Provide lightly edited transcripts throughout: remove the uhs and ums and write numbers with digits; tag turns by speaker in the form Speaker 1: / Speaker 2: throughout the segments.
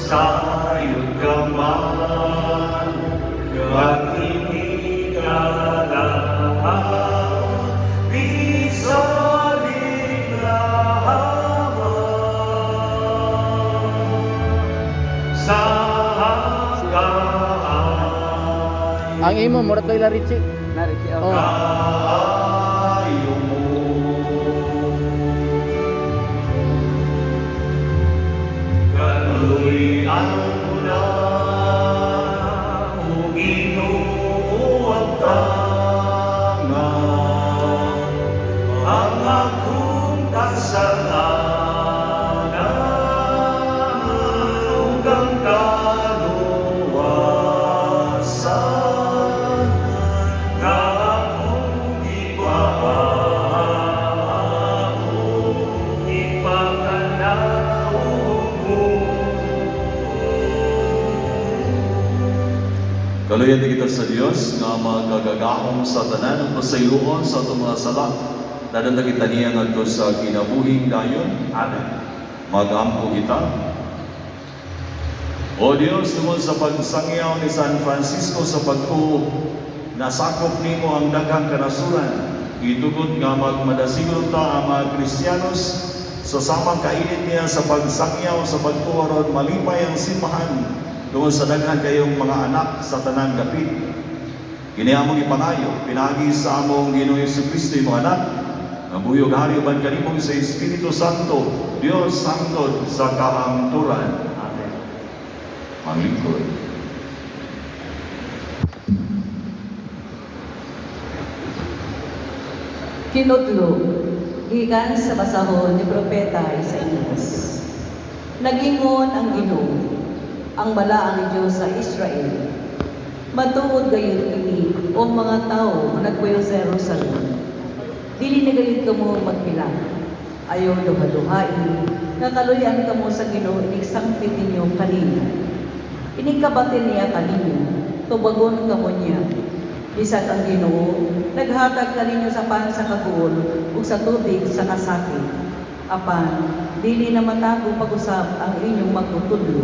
Speaker 1: Sayod ka man, pag-ibig bisalig lamang sa kaayo.
Speaker 2: Ang imo murag kay La Richie.
Speaker 3: Nariti
Speaker 2: Oh.
Speaker 3: oh.
Speaker 1: Kaayo mo. Kaluy-an mo na, o Ginoo, ang tama, ang akong kasalanan ug ang kaluwasan nga akong ipakanaog mo.
Speaker 4: Kaluyan kita sa Dios nga magagahom sa tanan ug pasayloon sa atong mga sala. Dadanta kita niya ngadto sa kinabuhing dayon.
Speaker 1: Amen.
Speaker 4: Magampo kita. O Dios, tungod sa pagsangyaw ni San Francisco sa pagtuo, nasakop nimo ang daghang kanasuran. Itugot nga magmadasigol ta ang mga Kristiyanos sa samang kainit niya sa pagsangyaw sa pagtuo aron malipay ang simbahan tungod sa daghan kayong mga anak sa tanang dapit. Kini among ipangayo, pinaagi sa among Ginoong Kristo imong anak, nga buhi ug hari uban kanimo sa Espiritu Santo, Dios hangtod sa kahangturan.
Speaker 1: Amen.
Speaker 4: Manglingkod.
Speaker 5: Kinudlo, gikan sa basahon ni Propeta Isaías. Nagingon ang Ginoo, ang balaang Diyos sa Israel. Matuod gayud kini o mga tawo nga nagpuyo sa Jerusalem. Dili na gayud kamo magpilak. Ayaw duha-duhain, nga kaluyan kamo sa Ginoo inig sangpit ninyo kanina. Inig kabatin niya kaninyo, tubagon kamo niya. Bisag ang Ginoo naghatag kaninyo sa pan sa kaguol ug sa tubig sa kasakit. Apan dili na matago pag-usab ang inyong magtutudlo,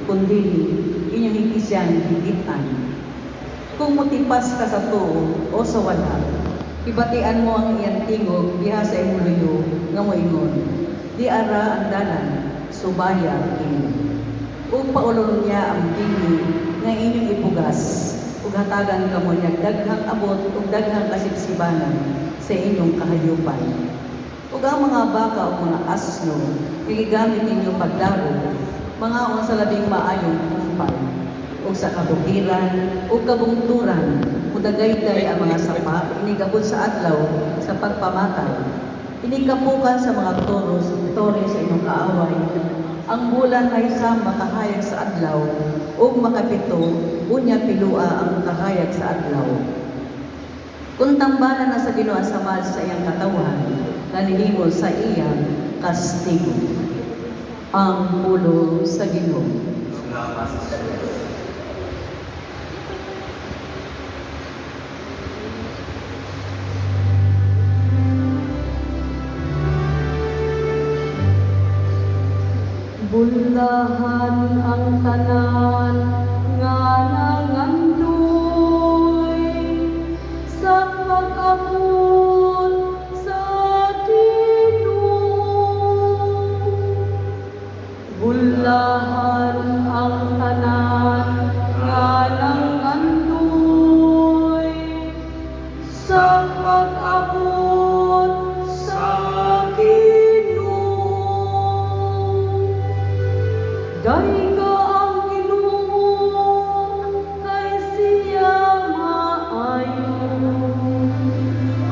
Speaker 5: kundili inyong higisyan higitan. Kung mutipas ka sa tuo o sa wala, ibatian mo ang iyang tingog diha sa imong luyo nga moingon, "Di ara ang dalan, subaya kini." Ug paulon niya ang bingi nga inyong ipugas, ug hatagan kamo niya daghang abot ug daghang kasibsibanan sa inyong kahayupan. Ug ang mga baka ug mga asno nga gigamit ninyo pagdaro, mangaon sa labing maayong kumpay. Ug sa kabukiran ug kabungturan, mudagayday ang mga sapa inigabot sa adlaw sa pagpamatay. Inigkapukan sa mga toros, tore sa inyong kaaway. Ang bulan ay sa makahayag sa adlaw ug makapito unya pilua ang kahayag sa adlaw. Kung tambalan na sa Ginoo ang samad sa iyang katawhan, nanihimo sa iyang kastigo. Ang pulong sa Ginoo.
Speaker 1: Salamat sa Diyos.
Speaker 6: Bulahan ang tanan nga nangandoy sa pag-abot sa Ginoo. Bulahan ang tanan nga nangandoy sa pag-abot sa Ginoo. Dayga ang Ginoo kay siya maayo.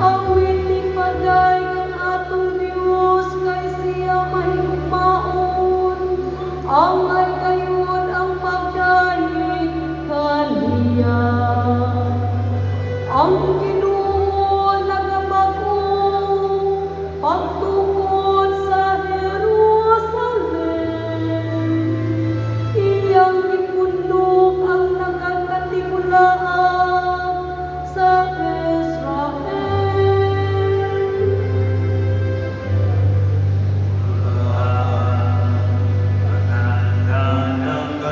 Speaker 6: Awiti paday ang atong Dios kay siya mahigugmaon. Angay gayud ang pagdayeg kaniya. Ang Ginoo nagabag-o pagtukod sa Jerusalem. Iyang gipundok ang nagakatigulaan sa Israel.
Speaker 1: Tanan.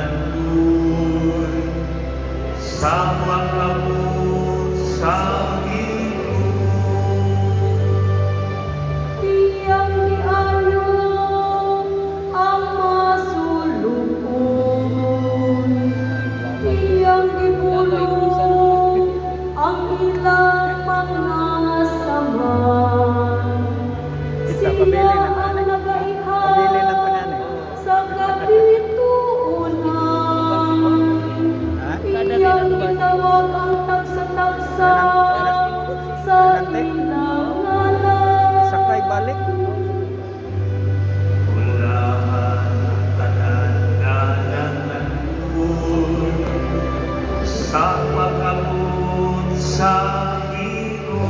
Speaker 6: Pasang sa ilang ngalan.
Speaker 2: Sakay balik.
Speaker 1: Bulahan ang tanan nga nangandoy sa pag-abot sa Ginoo.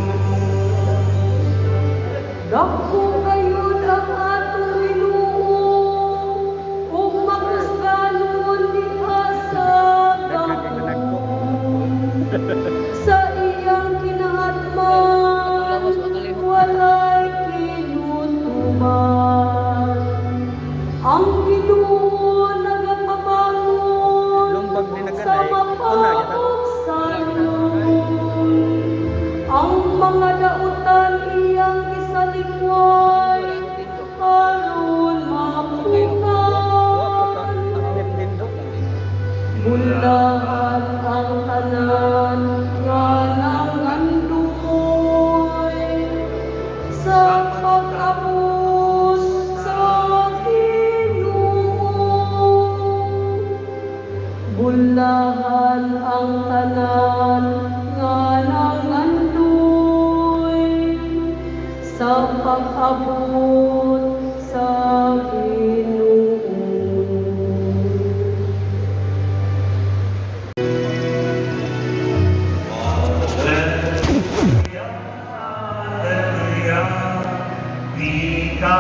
Speaker 6: Dako gayud ang atong Ginoo ug makusganon diha sa gahom. Sa iyang kinahatman walay kinutuban. Ang Ginoo nagapabangon
Speaker 2: Lumbag ni
Speaker 6: sa
Speaker 2: naganay. Una kita.
Speaker 6: mapaugsanon. Ang mga dautan iyang gisalikway aron
Speaker 2: Wa ko ka
Speaker 6: mapunan.
Speaker 2: update din do.
Speaker 6: Bulahan ang tanan nga nangandoy sa pag-abot sa Ginoo. Bulahan ang tanan nga nangandoy sa pag-abot sa Ginoo.
Speaker 1: Alleluia, Alleluia, di ka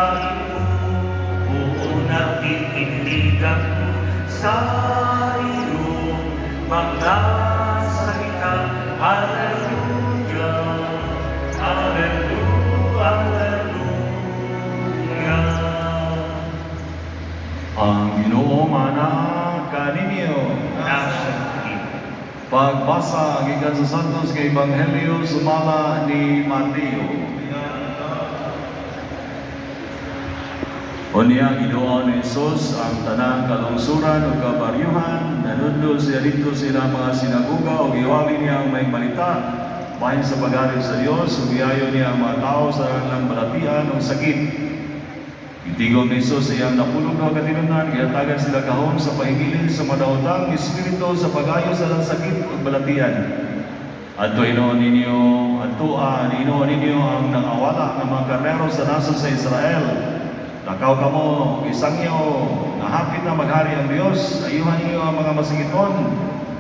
Speaker 1: nakikindigan sa iyong mga salita. Alleluia, Alleluia, Alleluia.
Speaker 4: Ang Ginoo manaa kaninyo.
Speaker 1: Nasa
Speaker 4: Pagbasa gikan sa Santos nga Ebanghelyo sumala ni Mateo. Unya giduol ni Jesus ang tanang kalungsuran ug kabaryuhan, nanudlo siya didto sa ilang mga sinagoga ug giwali niya ang maayong balita bahin sa paghari sa Dios ug giayo niya ang mga tawo sa ilang balatian ug sakit. Gitigom ni Jesus sa iyang napulong duha ka tinun-an, gihatagan sila gahom sa pahingilin sa madaotang espiritu sa pag-ayo sa ilang sakit ug balatian. Adto hinuon ninyo, adtoa hinuon ninyo ang nangawala nga mga karnero sa nasod sa Israel. Lakaw kamo, isangyaw, nahapit na maghari ang Dios, ayuhan ninyo ang mga masakiton,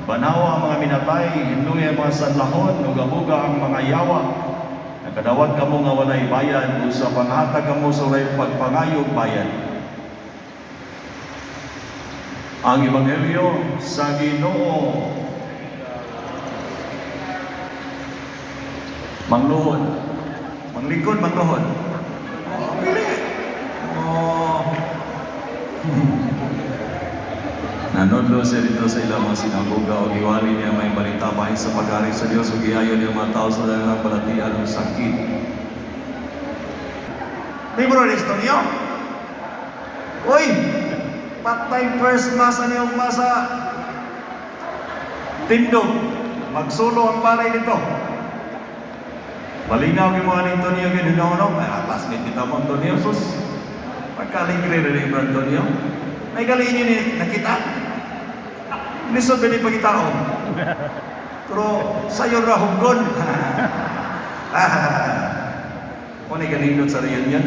Speaker 4: banhawa ang mga minatay, hinluya ang mga sanlahon, ug abuga ang mga yawa. Nakadawat kamo nga walay bayad, usa panghatag kamo sa walay pagpangayog bayad. Ang Ebanghelyo sa Ginoo. Mangluhod. Manglingkod, mangluhod. Oh, pili. Oh. Nanudlo siya didto sa ilang mga sinagoga o giwali niya maayong balita bahin sa paghari sa Dios ug giayo niya mga tao sa ilang balatian ug sakit.
Speaker 3: Libro ni Antonio. Uy! Patay first mass ani og masa
Speaker 4: Tindog, magsulo ang palay nito. Malingaw kay mga ni Antonio gyud no, ay classmate kita mo, Antonio, sus. Pagkaligre rin ni Bro Antonio.
Speaker 3: May gali inyo ni nakita. Lisod ba ni pagitaon? Pero sayon ra huggon.
Speaker 4: Mo ni kanindot sa reunion.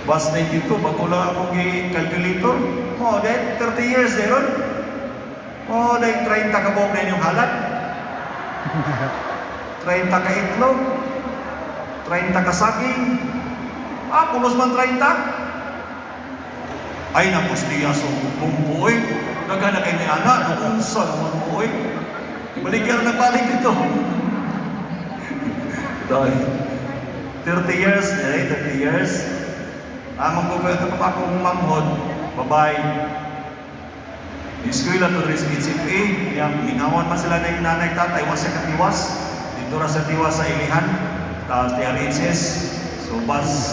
Speaker 4: Bus 92, bago lang akong gi-calculator.
Speaker 3: Mo, dahil 30 years meron. Mo, dahil 30 ka buok na inyong halad. 30 ka itlog. 30 ka saging. Ah, pulos man 30.
Speaker 4: Ay, napustiya so bumbuoy. Nagana kay ni Ana, noong sa naman mo, oy. Baligyan na balik dito. Dahil, 30 years, eh, 30 years. Amang ko ito pa akong manghod. Bye-bye. Eskwela to rin sa HFA. Yang minawan man sila ng nanay tatay, was sa katiwas. Dito ra sa tiwas sa Ilihan. Tapos TRHS. So, bus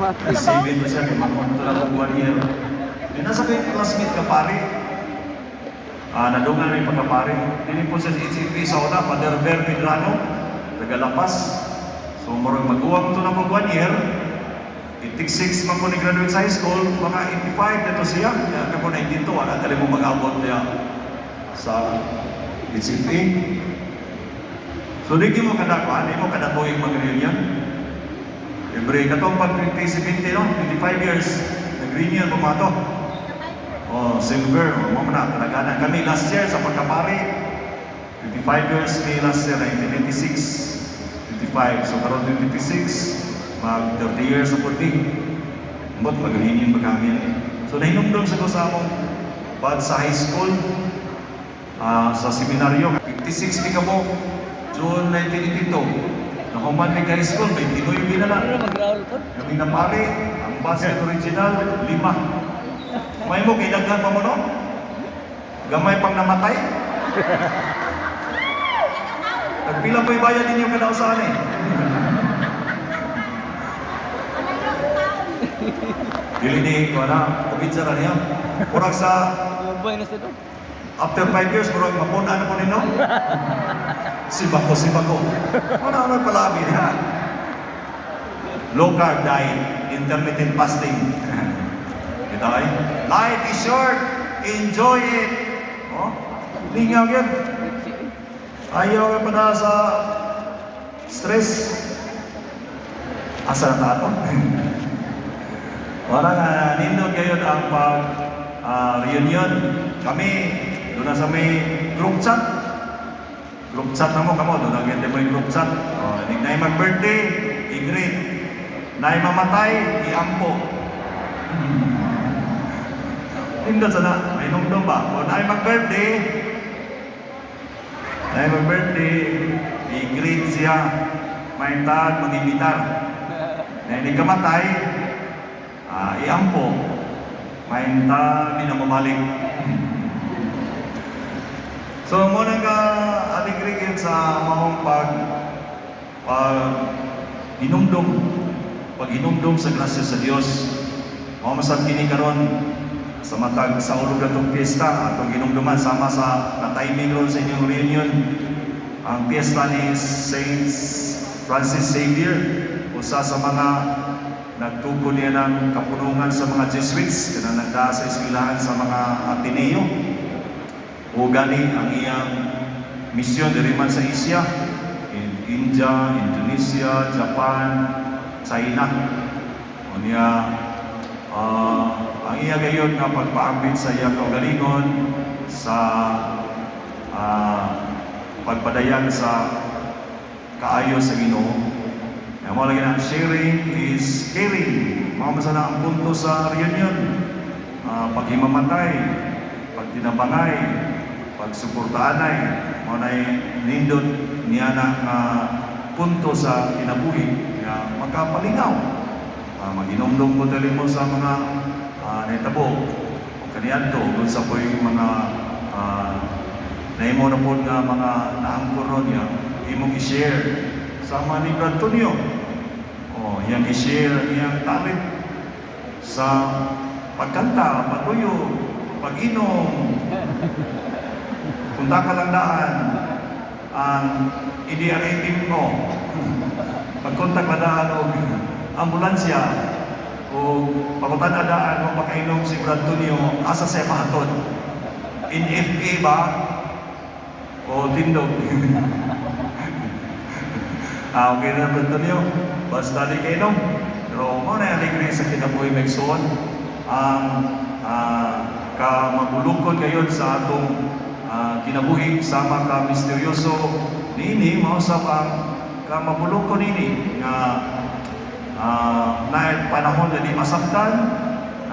Speaker 4: 7 to siya, kay manghod to lang akong 1 year. Di nasa ko yung classmate ka pare. Ah, nadungan may pagkapare. Dili po siya sa HFA sa una, Father Ver Pedrano, taga Lapas. So, murag mag-uwang to na pag 1 year. 86 man ko ni graduate sa high school, mga 85 na to siya. Kaya ako 92, wala tali mo mag-abot niya sa
Speaker 3: HFA. So di mo kada kuan, di mo kada tuig mag-reunion. Every katong pag 2070, no, 25 years, nag-reunion pa mga to. Oh, silver, oh, mo na kadaghanan. Kami last year sa pagkapari, 25 years mi last year, 1996. 25. So karon 2026, mag 30 years na pud ni. Ambot mag-reunion ba kami eh. So nahinumdum sa ko sa among bad sa high school, sa seminaryo, 56 mi kamo, June 1982. Nahuman mi high school, 29 na lang.
Speaker 2: Ano mag-growl ko?
Speaker 3: Kami na pare, ang basket original, lima. May mo, kidaghan pa mo, no? Gamay pang namatay. Nagpila pa bayad ninyo kada usahan eh. Dili ni, wala, kubitsa na niya. Murag sa,
Speaker 2: Mubay na sa doon.
Speaker 3: after 5 years, murag mapuna na po ninyo. Sibako, sibako. Wala naman palabi niya. Low carb diet, intermittent fasting. Ito ay, life is short, enjoy it. Oh, lingaw yan. Ayaw ka pa na sa stress. Asa na tato? Wala na, nindot gayon ang pag reunion. Kami, doon na sa may group chat. Group chat na mo, kamo, doon na mo yung group chat. Oh, na mag-birthday, i-greet. Na mamatay, iampo. Nindot sa na, may nungdong ba? O na mag-birthday, i-greet siya. May tag, mag-imbitar. Na hindi kamatay, iampo. May tag, di na mabalik. So, muna ka aligre gyud sa maong pag pag hinumdum, pag hinumdum sa grasya sa Dios. Mao masab kini karon sa matag sa ulog atong piyesta atong hinumduman sama sa na timing ron sa inyong reunion ang piyesta ni Saint Francis Xavier, usa sa mga nagtukod niya ng kapunungan sa mga Jesuits kanang nagdaa sa eskwelahan sa mga Ateneo, o gani ang iyang misyon diri man sa Asia, in India, Indonesia, Japan, China. O niya ang iya gayon nga pagpaambit sa iyang kaugalingon sa pagpadayag sa kaayo sa Ginoo. Kaya mo lagi na, sharing is caring. Mao man sana ang punto sa reunion. Paghimamatay, pagtinabangay, pagsuportaanay, mao nay nindot niya na nga punto sa kinabuhi nga makapalingaw. Maginomdom ko dali mo sa mga nahitabo o kaniadto ug sa po'y mga nahimo na po nga mga naangkor ron niya imong i-share sama ni Brad Antonio. Oh, iyang i-share ang iyang talent sa pagkanta, patuyo, pag-inom. Punta ka lang daan ang EDRA team mo. Pagkontak ka daan og ambulansya o pakutan daan mo pakainom si Brad Antonio, asa siya mahatod? NFA ba? O Tindog? Okay na, Brad Antonio. Basta di kainom. Pero mo na alegre sa kinabuhi megsuon ang kamabulukon gayon sa atong kinabuhi sama ka misteryoso niini, mausap ang kamabulukon nini nga naay panahon na di masabtan,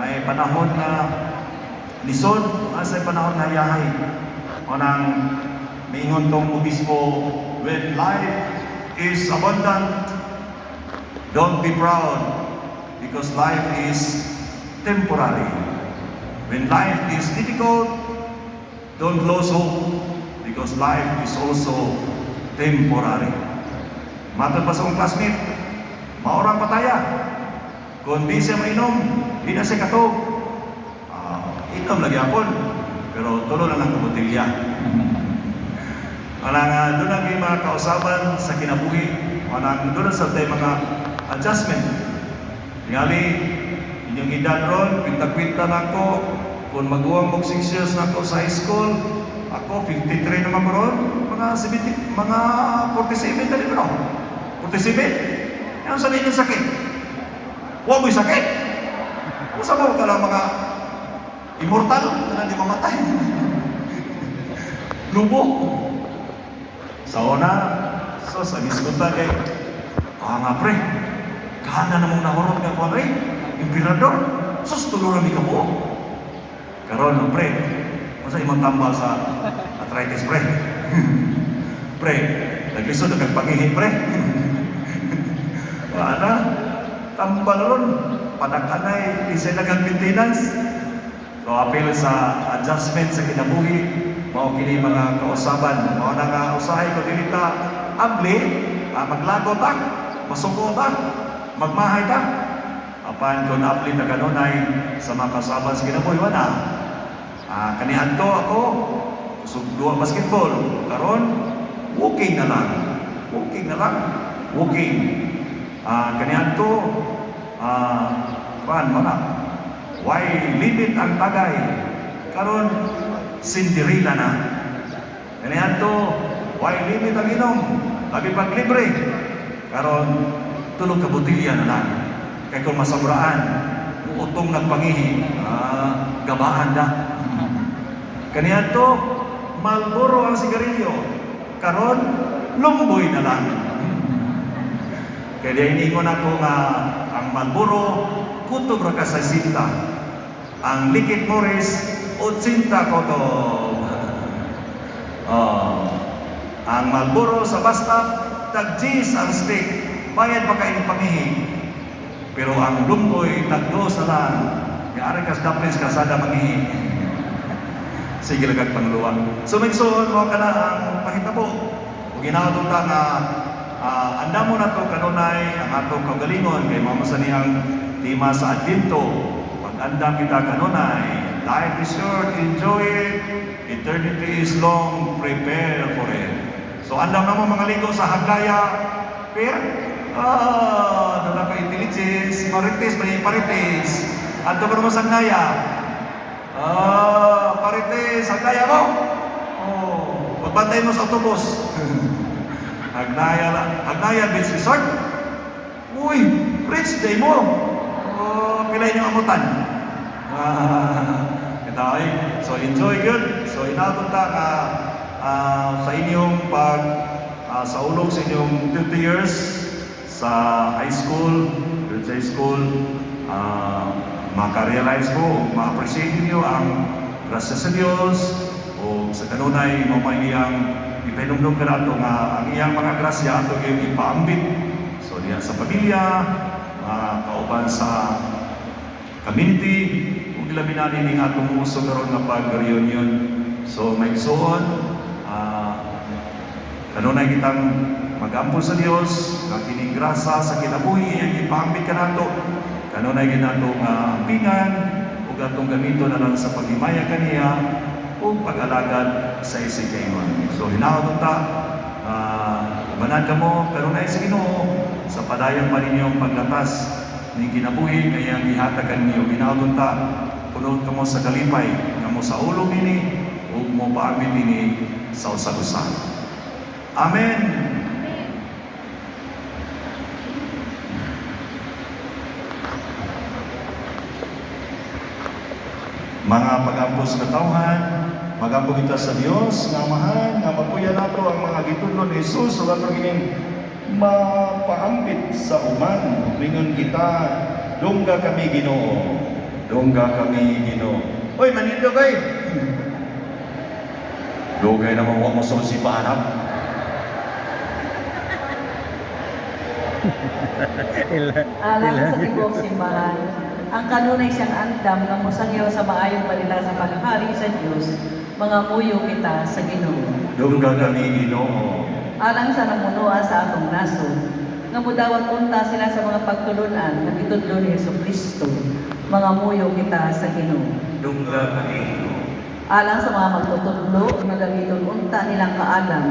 Speaker 3: ay panahon na lisod, asay panahon na hayahay. O nang miingon tong obispo, "When life is abundant, don't be proud because life is temporary. When life is difficult, don't lose hope because life is also temporary." Matod pa sa akong classmate, maurang pataya. Kung di siya mainom, di na siya katog. Inom lagi hapon, pero tulo na lang kabotilya. Wala nga, doon ang mga kausaban sa kinabuhi. Wala doon sa tayo mga adjustment. Tingali, inyong edad ron, kwinta-kwinta na ako, kung maguwang mong 6 years na ako sa high school, Ako, 53 naman ko ron. Mga 70, mga 47 dali mo, no? 47? Ano sa inyong sakit? Huwag mo'y sakit. Ano sa mga ka lang mga immortal na di mamatay? Lubo. Sa una, so sa gisgutan kay, ah nga pre, kana namong nahurot nga kuwan pre, emperador, sus tulo ra mi kabuok. Karon no, pre, unsa imong tambal sa arthritis pre? Pre, naglisod na kag pangihi pre. Wala, tambal ron, panakanay, di siya nagang maintenance. So apil sa adjustment sa kinabuhi, mao kini mga kausaban, mao na nga usahay ko dili ta abli, maglago ta, masuko ta, magmahay ta. Apan kung abli ta kanunay sa mga kausaban sa kinabuhi, wala. Kaniadto ako, kusog duwa basketball, karon walking na lang. Walking na lang. Walking. Kaniadto kuan mo na. Why limit ang tagay? Karon Cinderella na. Kaniadto, why limit ang inom? Labi pag libre. Karon tulog ka botilya na lang. Kay kung masobraan, muutong nagpangihi, gabaan na. Kaniadto, Marlboro ang sigarilyo. Karon, lumboy na lang. Kaya di iniingon ako nga ang Marlboro, kutob ra ka sa sinta. Ang Liquid Morris, 80 kotob. Oh. Ang Marlboro sa bus stop, tag-Gs ang stick, bayad pa kayo pangihi. Pero ang lumboy, tag-dos na lang. Kaya ari kas daplis kasada mangihi. Sige lang kag pangluwa. So minsan mo kana ang pahitabo. Ug ginato ta nga andamo na to kanunay ang atong kaugalingon kay mao man sa niyang tema sa Advento. Pag-andam kita kanunay, life is short, enjoy it. Eternity is long, prepare for it. So andam na mo mga ligo sa Hagnaya, Per, doon na ka intelligence, marites, may marites. Adto ka naman sa Hagnaya. Marites, Hagnaya mo. Oh, magbantay mo sa autobus. Hagnaya, Hagnaya Beach Resort. Uy, rich day mo. Oh, pila inyong amutan. Kita ay. So enjoy good. So inaton ta nga sa inyong pag sa ulog sa inyong 50 years sa high school, grade high school, maka-realize mo, ma-appreciate niyo ang grasya sa Dios o sa kanunay mo may iyang ipahinumdum ka nato nga ang iyang mga grasya ato gyud ipaambit. So diyan sa pamilya, kauban sa community, ug labi na ning atong uso karon nga pag-reunion. So may igsoon, kanunay kitang magampo sa Dios, nga kining grasa sa kinabuhi iyang ipaambit kanato. Kanunay gid nato nga ampingan ug atong gamito na lang sa paghimaya kaniya ug pag-alagad sa isig kaingon. So hinaot ta manan kamo kanunay sa Ginoo sa padayon pa ninyong paglatas ning kinabuhi nga iyang gihatag kanyo. Hinaot ta puno kamo sa kalipay nga mo sa ulo nini ug mo paambit nini sa usag-usa. Amen. Mga pag-ampo sa katawhan, magampo kita sa Dios nga Amahan, nga mapuya nato ang mga gitudlo ni Jesus ug ato kining mapaambit sa uman. Mingon kita, dungga kami Ginoo. Dungga kami Ginoo. Oy, manindog ay. Dugay naman wa mo sa simbahan.
Speaker 5: Alang sa tibuok simbahan, ang kanunay siyang andam nga mosangyaw sa maayong balita sa paghari sa Dios, mga muyo kita sa Ginoo.
Speaker 3: Dungga kami Ginoo.
Speaker 5: Alang sa namunoa sa atong nasod, nga mudawat unta sila sa mga pagtulunan nga gitudlo ni Hesus Kristo, mga muyo kita sa Ginoo.
Speaker 1: Dungga kami Ginoo.
Speaker 5: Alang sa mga magtutudlo nga gamiton unta nilang kaalam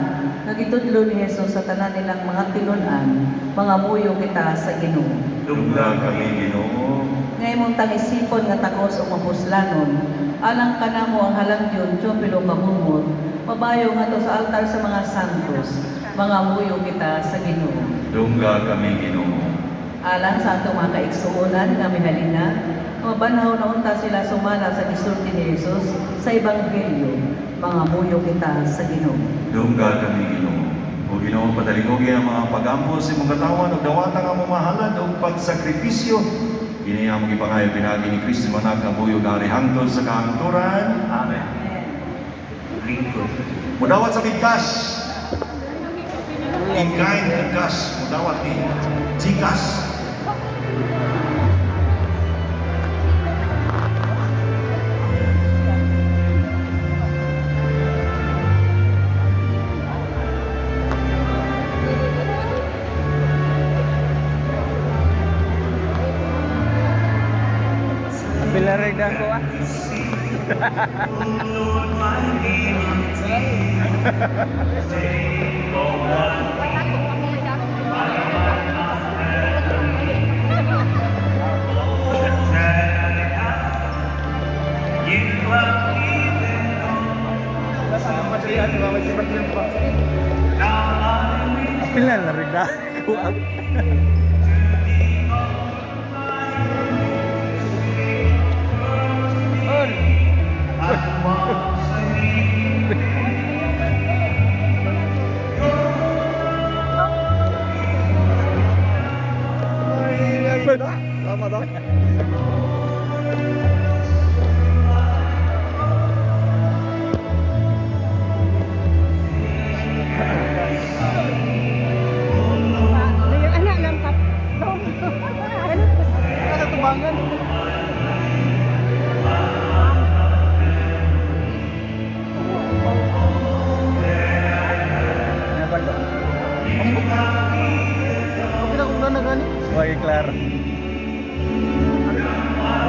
Speaker 5: nga gitudlo ni Jesus sa tanan nilang mga tinunan, mga muyo kita sa Ginoo.
Speaker 3: Dungga kami Ginoo.
Speaker 5: Nga imong tangisipon nga takos o mapuslanon, Alang kanamo ang halangdyon, Teofilo Camomot, mabayo ngadto sa altar sa mga santos, mangamuyo kita sa Ginoo.
Speaker 3: Dungga kami, Ginoo.
Speaker 5: Alang sa atong mga kaigsuonan nga mihalina, mabanhaw na unta sila sumala sa gisulti ni Jesus sa Ebanghelyo, mangamuyo kita sa Ginoo.
Speaker 3: Dungga kami, Ginoo. O Ginoo, patalingugi ang mga pagampo sa imong katawan ug dawata nga mamahalan ug pagsakripisyo. Kini among gipangayo pinaagi ni Kristo manak kabuyo gari hangtod sa kahangturan.
Speaker 1: Amen. Lingkod.
Speaker 3: Mudawat sa big cash. In kind and cash. Mudawat ni Gcash.
Speaker 2: Pila rin na ako ah. Pila na rin na ako ah.
Speaker 4: Tama to.
Speaker 6: Anak lang kap.
Speaker 2: Sa tubangan. Oy, klaro.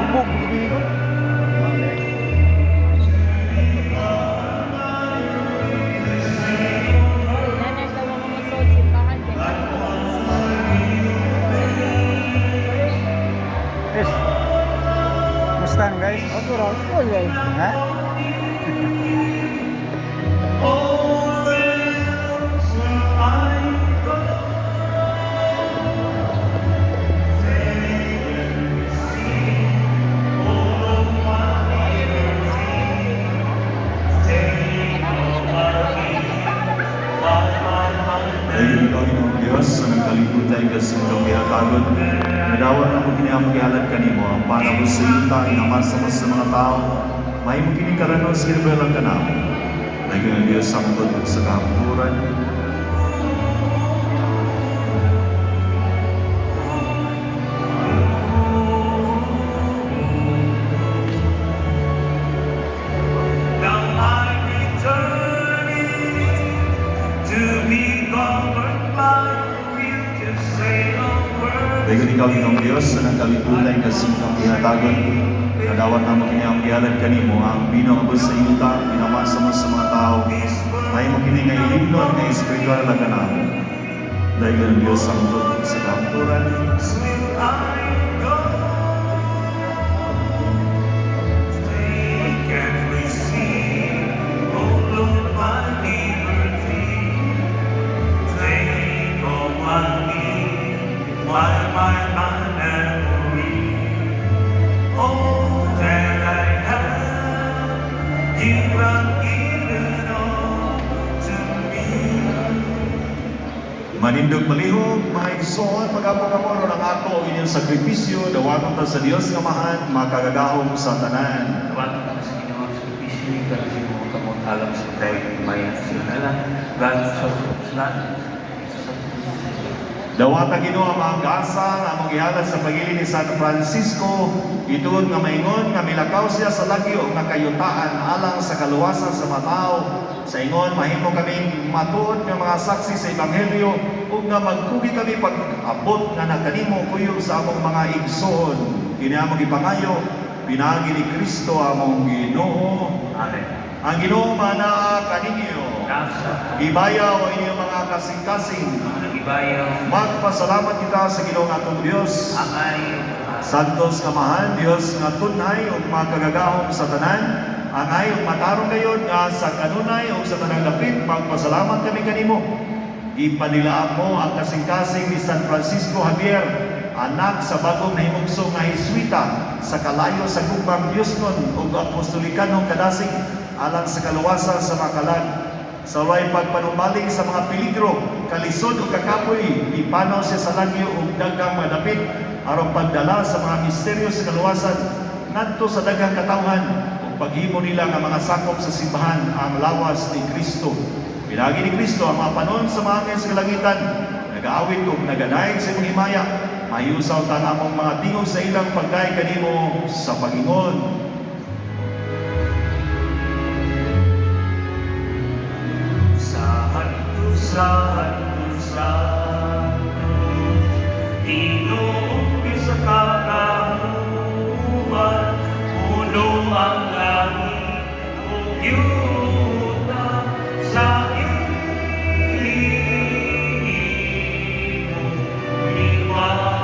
Speaker 2: Bubog, bubog. Yes. Mustang guys. Ha?
Speaker 3: Dahil ikaw, Ginoong Diyos, sa nagkalibutan ka sa mundong gihatagon, nadawat na mo kini ang gihalad kanimo, ang panabos sa yuta, inamasa mo sa mga tao, mahimo kini karanon sa kinabuhi kanamo. Dahil Ginoong Diyos, sangkot sa kahamturan.
Speaker 1: Now I return it to be governed by will just say a word.
Speaker 3: Dahil ikaw, Ginoong Diyos, sa nagkalibutan ka sa mundong gihatagon, nadawat na mo kini ang gihalad kanimo, ang bino abot sa yuta, inamasa mo sa mga tao, mahimo kini nga ilimnon nga espiritual lang kanamo. Dahil Ginoong Diyos, sangkot sa kahamturan.
Speaker 1: Will I go? Take and receive, oh Lord, my liberty. Take all my need, my mind, my memory. All that I have, you have given all to me.
Speaker 3: Manindog palihog, mga igsoon, mag-apo-kaporo ng ato ang inyong sakripisyo, dawaton ta sa Dios nga Amahan, makagagahom sa tanan.
Speaker 1: Dawaton ka sa Ginoo sa sakripisyo, ikaw sa imong kamot alang sa kay maya sa ngalan, galing sa langit.
Speaker 3: Dawata Ginoo ang mga gasa nga among gihalad sa pagili ni San Francisco, ituod nga maingon nga milakaw siya sa lagyo nga kayutaan alang sa kaluwasan sa mga tao. Sa ingon mahimo kaming matuod nga mga saksi sa ebanghelyo ug nga magkugi kami pag-abot nga nakanimo kuyog sa among mga igsoon. Kini among gipangayo pinaagi ni Kristo among Ginoo.
Speaker 1: Amen.
Speaker 3: Ang Ginoo manaa kaninyo.
Speaker 1: Nasa
Speaker 3: Ibayaw ang inyong mga kasing-kasing.
Speaker 1: mga nagibayaw,
Speaker 3: Magpasalamat kita sa Ginoong atong Dios.
Speaker 1: angay.
Speaker 3: Santos nga Amahan, Dios nga tunhay ug makagagahom sa tanan, angay ug matarong gayod nga sa kanunay ug sa tanang dapit magpasalamat kami kanimo. Ipanilaab mo ang kasing-kasing ni San Francisco Javier, anak sa bagong nahimugso nga Heswita sa kalayo sa gugmang Diosnon ug apostolikanong kadasig alang sa kaluwasan sa mga kalag. Sa walay pagpanumbalik sa mga peligro, kalisod ug kakapoy, ipanaw siya sa langyo ug daghang mga dapit aron pagdala sa mga misteryo sa kaluwasan ngadto sa daghang katawhan ug paghimo nila nga mga sakop sa simbahan ang lawas ni Kristo. Pinaagi ni Kristo ang mga panon sa mga anghel sa kalangitan, nagaawit ug nagadaig sa imong himaya. Mahiusaw ta ang among mga tingog sa ilang pagdaig kanimo sa Pag-ingon.
Speaker 1: Santo, Santo, Santo, Ginoong Diyos sa kagahuman, puno ang langit ug yuta sa imong himaya.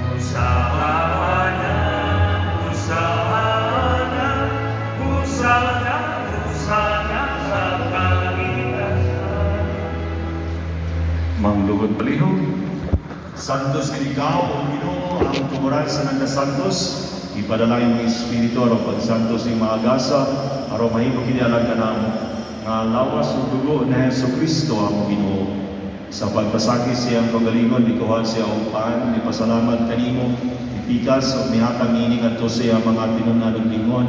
Speaker 1: Hosana, Hosana, Hosana, Hosana sa kaitasan.
Speaker 3: Manglugod palihog. Santos nga ikaw, O Ginoo, ang tumuran sa nagkasantos, ipadala imong espiritu aron pagsantos ning mga gasa, aron mahimo kini alang kanamo nga lawas ug dugo ni Hesus Kristo among Ginoo. Sa pagpasakit siyang kagalingon, mikuha siya og pan, mipasalamat kanimo, mipikas ug mihatag niini ngadto sa iyang mga tinun-an ug lingon.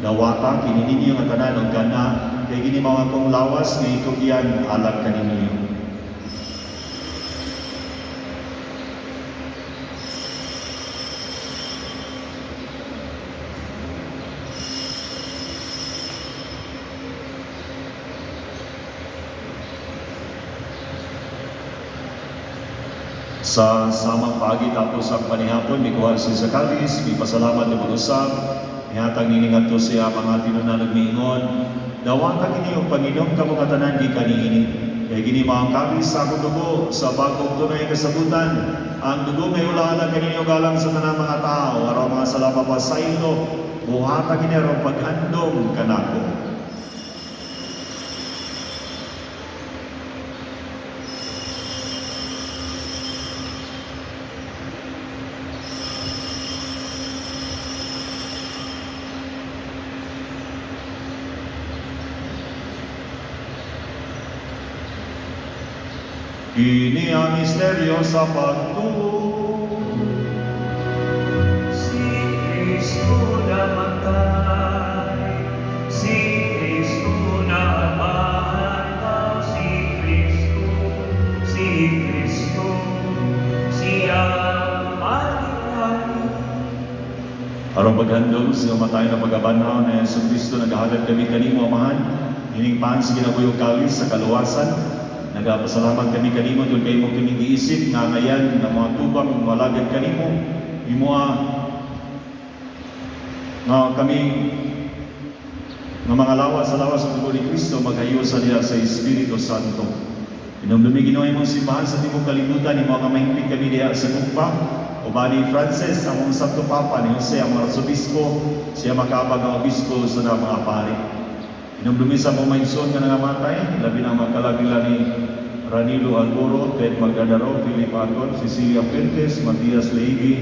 Speaker 3: Dawata kini ninyo nga tanan og kana kay kini mao akong lawas nga itugyan alang kaninyo. Sa samang paagi tapos ang panihapon, mikuha si Zakaris, mipasalamat ni pag-usap, mihatag nini ngadto siya mga tinunan ug miingon, dawata kini og panginom kamo katanan gikan niini. Kay kini mao ang kalis sa akong dugo sa bagong tunay kasabutan. Ang dugo may ulahan kaninyo galang sa tanang mga tao, aron mga sala mapasaylo, buhata kini aron paghandom kanako. Kini ang misteryo sa pagtuo.
Speaker 1: Si Kristo namatay, si Kristo namatay, si Kristo, siya maligay.
Speaker 3: Aron paghandom sa matay na pagabanhaw na Yesu Kristo, naghahalad kami kanimo, Amahan, ining pan sa kinabuhi ug kalis sa kaluwasan. Nagapasalamat kami kanimo tungod kay imo kaming giisip nga ngayan nga mga tubang malagad kanimo imo nga kami nga mga lawas sa lawas sa dugo ni Kristo maghayo sa diha sa Espiritu Santo. Hinumdumi Ginoo imong simbahan sa tibuok kalibutan, imo nga mahingpit kami diha sa gugma. Uban ni Francis, among Santo Papa, ni Jose, among Arsobispo, siya makaabag ang obispo sa na mga pari. Hinumdumi sa among maigsoon nga nangamatay, labi na ang mga kalag nila ni Ranilo Alboro, Ted Magdadaro, Philip Aton, Cecilia Fuentes, Matias Leigi,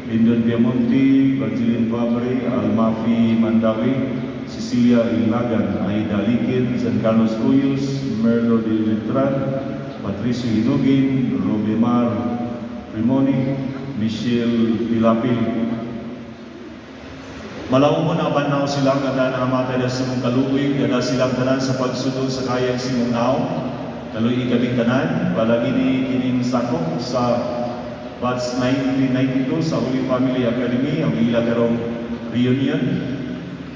Speaker 3: Lindon Piamonti, Evangeline Fabre, Almafi Mandawi, Cecilia Ilagan, Aida Likin, San Carlos Cuyos, Merlo de Letran, Patricio Hinugin, Robimar Primoni, Michelle Pilapil. Malaw mo na banaw silang nga nangamatay na sa imong kaluoy, gada silang tanan sa pagsunod sa kayang simong naong. Kaluoy kaming tanan, balangini kining sakop sa batch 1992 sa Holy Family Academy, ang ila karong reunion.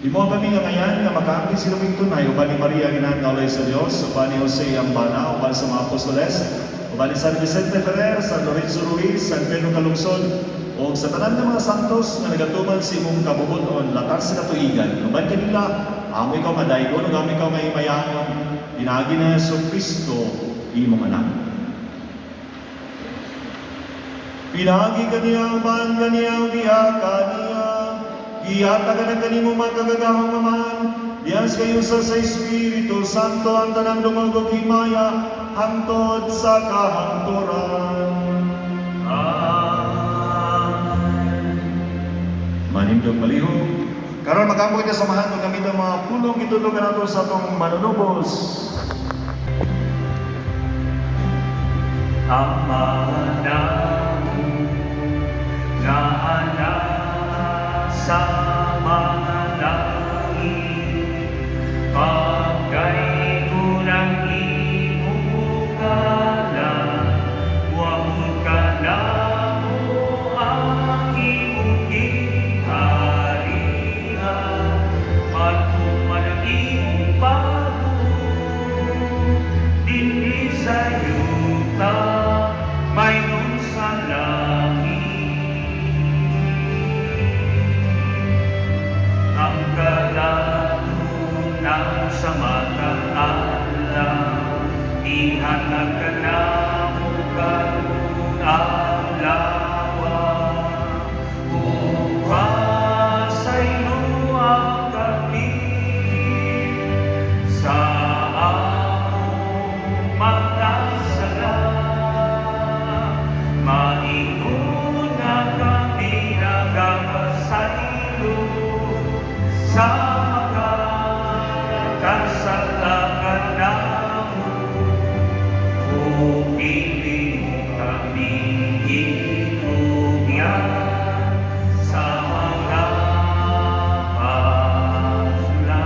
Speaker 3: Imo kami nga ngayan nga makaangkin sa luming tunay, uban ni Maria ang inahan nga ulay sa Dios, uban ni Jose ang bana, uban sa mga apostoles, uban ni San Vicente Ferrer, San Lorenzo Ruiz, San Pedro Calungsod, o sa tanan ng mga santos nga nagatuman sa imong kabubuton, latar sa katuigan, uban kanila, amo ikaw madaygon, ug amo ikaw nga himayaon, pinaagi na Hesus Kristo.
Speaker 4: imong anak. Pinaagi kaniya, uban kaniya, diha kaniya, gihatagan ang kanimo makagagahong Amahan, diyas kayo sa Espiritu Santo ang tanang dungog ug himaya hangtod sa kahangturan.
Speaker 1: Amen.
Speaker 4: Manindog palihog. Karon magampo kita samahan kung gamit ang mga pulong gitudlo kanato sa atong manunubos.
Speaker 1: Ama namo nga ana sa mga langit, pagkaigo ng imong ngalan, moabot kanamo ang imong gingharian, matuman ang imong pagbuot dinhi sa yuta maingon sa langit. Ang kalatunang sa matag adlaw, ihatag kanamo karon adlaw, ug pasayloa kami sa among mga sala. Maingon nga kami nagapasaylo sa mga kasala kanamo, ug dili mo kami itugyan sa mga pagsulay.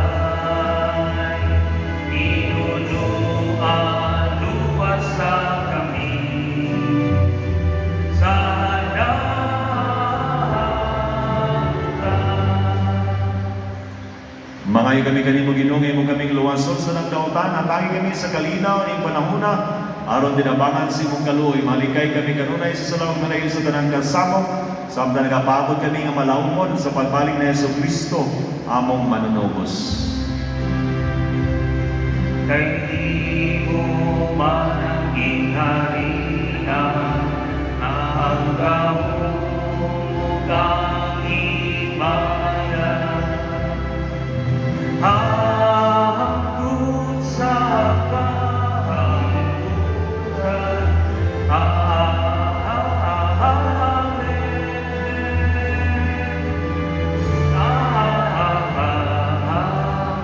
Speaker 1: Tinuloan, luwasa kami sa kadautan.
Speaker 4: Mangayo kami kanimo, Ginoo, nga imo kaming luwason sa nagdautan, hatagi kami sa kalinaw ning panahona aron tinabangan sa imong kaluoy, malikay kami kanunay sa sala ug malayo sa tanang kasamok samtang nagapaabot kami nga malawmon sa pagbalik ni Hesus Kristo among manunubos.
Speaker 1: Kay imo man ang gingharian, ang gahom ug ang himaya, hangtod sa kahangturan. Amen. Amen.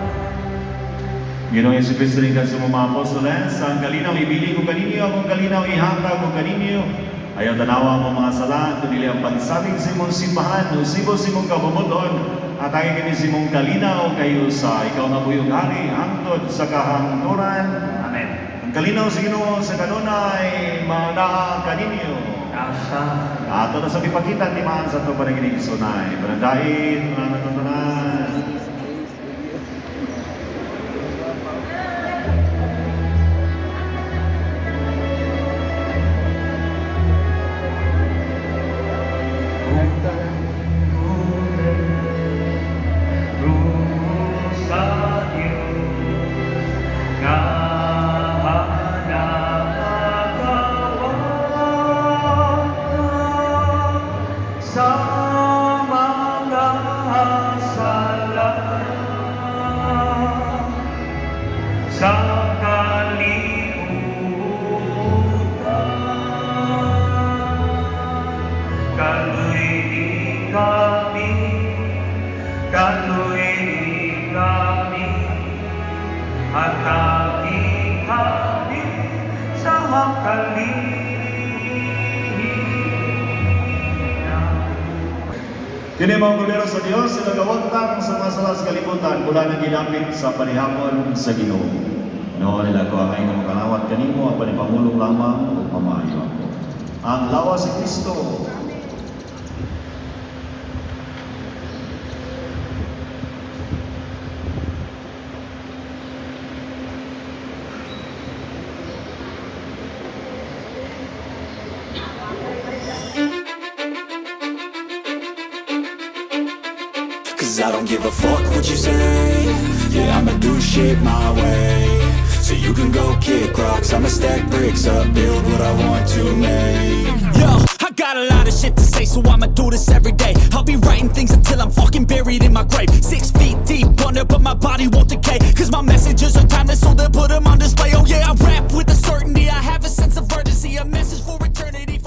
Speaker 4: Ginoong Hesus Kristo, ringkan sa mga apostoles, ang kalinaw ibilin ko kaninyo, akong kalinaw ihatag ko kaninyo. Ayaw tanawa mo mga sala, kundi ang pagsabing sa imong simbahan, usibo sa imong kabubut-on, at ang kini sa imong kalinaw kayo sa ikaw nga buhi ug hari, hangtod sa kahangturan.
Speaker 1: Amen.
Speaker 4: Ang kalinaw sa Ginoo sa kanunay, manaa kaninyo.
Speaker 1: Asa.
Speaker 4: Ato na sa ipakita timaan sa itong pananginig sunay. Panandait, mga natutunan.
Speaker 1: Sa Diyos nga nakagawa sa mga sala sa kalibutan. Kaluy-i kami, kaluy-i kami, hatagi kami sa kalinaw.
Speaker 4: Kini mga kordero sa Dios, sila gawagtang sa mga sala sa kalibutan, mula nang ginapit sa panihapon sa Ginoo. Ginoo nila ko ang nga makalawat kanimo, ang panipamulong lamang ug pamayo ako. Ang lawas si Kristo.
Speaker 7: Cause I don't give a fuck what you say. Yeah, I'ma do shit my way. So you can go kick rocks, I'ma stack bricks up, build what I want to make.
Speaker 8: Yo, I got a lot of shit to say, so I'ma do this every day. I'll be writing things until I'm fucking buried in my grave. 6 feet deep under, but my body won't decay. 'Cause my messages are timeless, so they'll put them on display. Oh yeah, I rap with a certainty. I have a sense of urgency, a message for eternity.